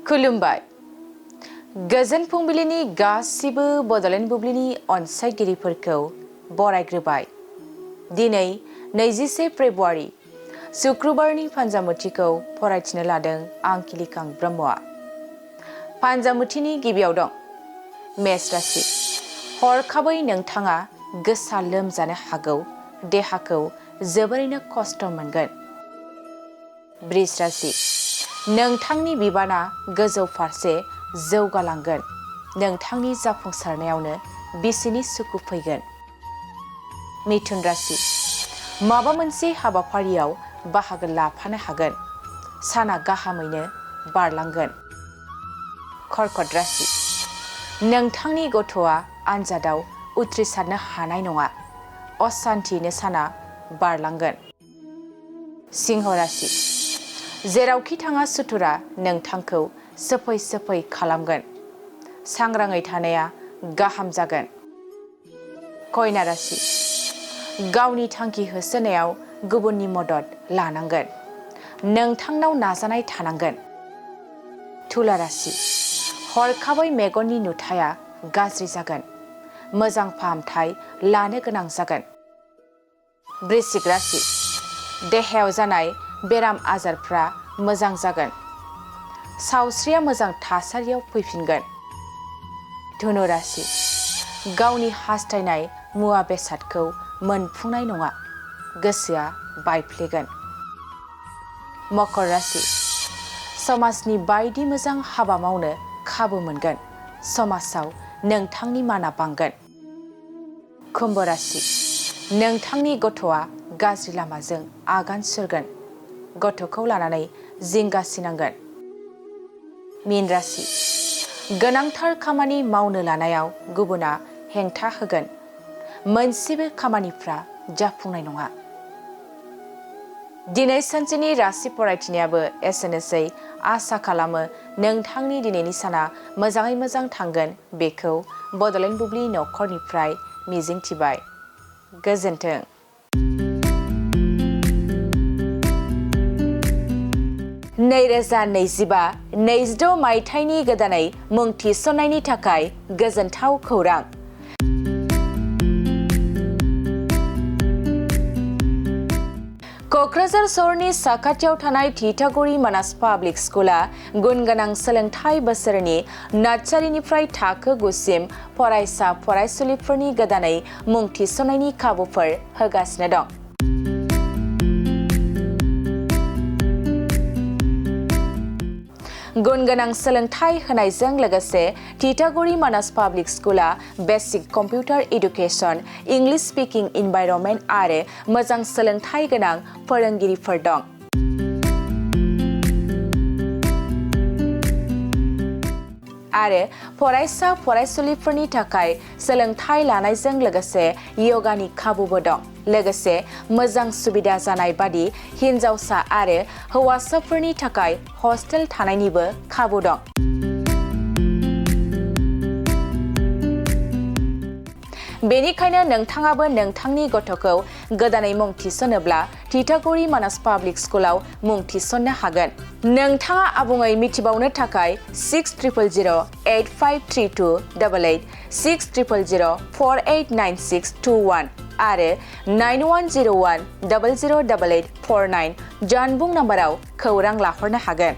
खुलुमबाय गोजोन फुंबिलिनि गासिबो बड'लेण्ड बुब्लिनि अनसायगिरिफोरखौ बरायग्रोबाय। दिनै 21 फेब्रुवारि शुक्रबारनि फान्जामुथिखौ फरायथिनो लादों आं किलिकां ब्रह्मआ। फान्जामुथिनि गिबियाव दं मेष राशि। हरखाबै नोंथाङा गोसा लोमजानो हागौ, देहाखौ जोबोरैनो खस्थ' मोनगोन। बृष राशि। नोंथांनि बिबाना गोजौ फारसे जौगालांगोन। नोंथांनि जाफुंसारनायावनो बिसिनि सुखु फैगोन। मिथुन राशि। माबा मोनसे हाबाफारियाव बाहागो लाफानो हागोन। साना गाहामैनो बारलांगोन। कर्कट राशि। नोंथांनि गथ'आ आनजादाव उथ्रिसारनो हानाय नङा। असान्थियैनो साना बारलांगोन। सिंह राशि। जेरावखि थाङा सुथुरा नोंथांखौ सोफै सोफै खालामगोन। सांग्राङै थानाया गाहाम जागोन। कन्या राशि। गावनि थांखि होसोनायाव गुबुननि मदद लानांगोन। नोंथांनाव नाजानाय थानांगोन। तुला राशि। हरखाबै मेगननि नुथाया गाज्रि जागोन। मोजां फाहामथाय लानो गोनां जागोन। वृश्चिक राशि। देहायाव जानाय बेराम आजारफ्रा मोजां जागोन। सावस्रिया मोजां थासारियाव फैफिनगोन। धनु राशि। गावनि हास्थायनाय मुवा बेसादखौ मोनफुंनाय नङा। गोसोआ बायफ्लेगोन। मकर राशि। समाजनि बायदि मोजां हाबा मावनो खाबु मोनगोन। समाजाव नोंथांनि माना बांगोन। कुम्भ राशि। नोंथांनि गथ'आ गाज्रि लामाजों आगान सुरगोन। गथ'खौ लानानै जिंगासिनांगोन। मीन राशि। गोनांथार खामानि मावनो लानायाव गुबुना हेंथा होगोन। मोनसेबो खामानिफ्रा जाफुंनाय नङा। दिनै सानसेनि राशि फरायथिनायाबो एसेनोसै। आसा खालामो नोंथांनि दिनैनि साना मोजाङै मोजां थांगोन। बेखौ बड'लेण्ड बुब्लि नखरनिफ्राय मिजिंथिबाय। गोजोन्थों। नैरोजा 25-26 मायथाइनि गोदानै मुं थिसननायनि थाखाय गोजोनथाव खौरां। क'क्राझार सहरनि साखाथियाव थानाय थिथागुरि मानास पाब्लिक स्कुला गुन गोनां सोलोंथाइ बोसोरनि नार्सारिनिफ्राय थाखो 9 सिम फरायसा फरायसुलिफोरनि गोदानै मुं थिसननायनि खाबुफोर होगासिनो दं। गुन गोनां सोलोंथाइ होनायजों लोगोसे थिथागुरि मानास पाब्लिक स्कुला basic computer education, English speaking environment आरो मोजां सोलोंथाइ गोनां फोरोंगिरिफोर दं। आरो फरायसा फरायसुलिफोरनि थाखाय सोलोंथाइ लानायजों लोगोसे यगानि खाबुबो दं। लोगोसे मोजां सुबिदा जानाय बादि हिन्जावसा आरो हौवासाफोरनि थाखाय हस्टेल थानायनिबो खाबु दं। बेनिखायनो नोंथाङाबो नोंथांनि गथ'खौ गोदानै मुं थिसनोब्ला थिथागुरि मानास पाब्लिक स्कुलाव मुं थिसननो हागोन। नोंथाङा आबुङै मिथिबावनो थाखाय 6000853288, 6000489621 आरो 9101008849 जानबुं नाम्बाराव खौरां लाहरनो हागोन।